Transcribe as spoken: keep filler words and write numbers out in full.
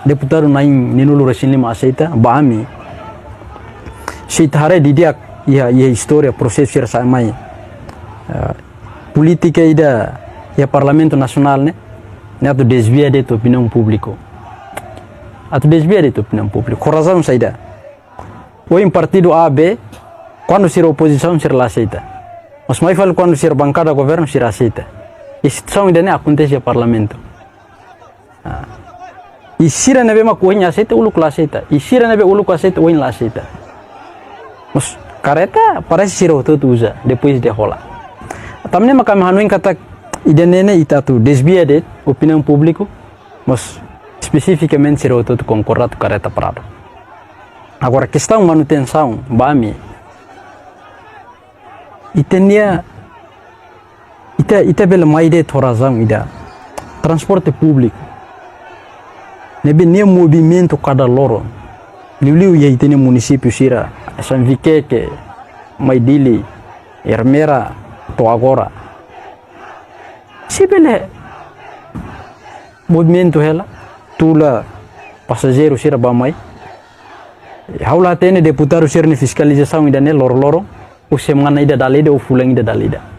Deputadu na'in-neenulu-resin-lima aseita, ba ami, se ita haree didi'ak iha, iha istória prosesu sira sa'e mai, eh, polítika ida iha Parlamentu Nasionál ne'e, ne'e atu dezvia de'it opiniaun públiku. Atu dezvia de'it opiniaun públiku. Ho razaun saida? Ohin partidu A, B, kuandu sira opozisaun sira la aseita. Mas mai fali kuandu sira bankada governu sira aseita. I situasaun ida-ne'e akontese iha Parlamentu. Ah. I sira ne'ebé mak ohin aseita, uluk la aseita. I sira ne'ebé uluk aseita, ohin la aseita. Mas kareta parese sira hotu-hotu uza, depois de hola. Tanba ne'e mak ami hanoin katak ida-ne'e ne'e ita atu dezvia de'it opiniaun públiku, mas espesifikamente sira hotu-hotu konkorda atu kareta paradu. Agora, kestaun manutensaun, ba ami, ita-nia, ita, ita bele mai de'it ho razaun ida. Transporte públiku ne'ebé nia movimentu kada loron, liuliu iha ita-nia munisípiu sira, hanesan Vikeke, mai Dili, Ermera, to'o agora. Se bele movimentu hela, tula pasajeiru sira bá mai. Ha'u la hatene deputadu sira-nia fiskalizasaun ida-ne'e loroloron, ou semana ida dala ida, ou fulan ida dala ida.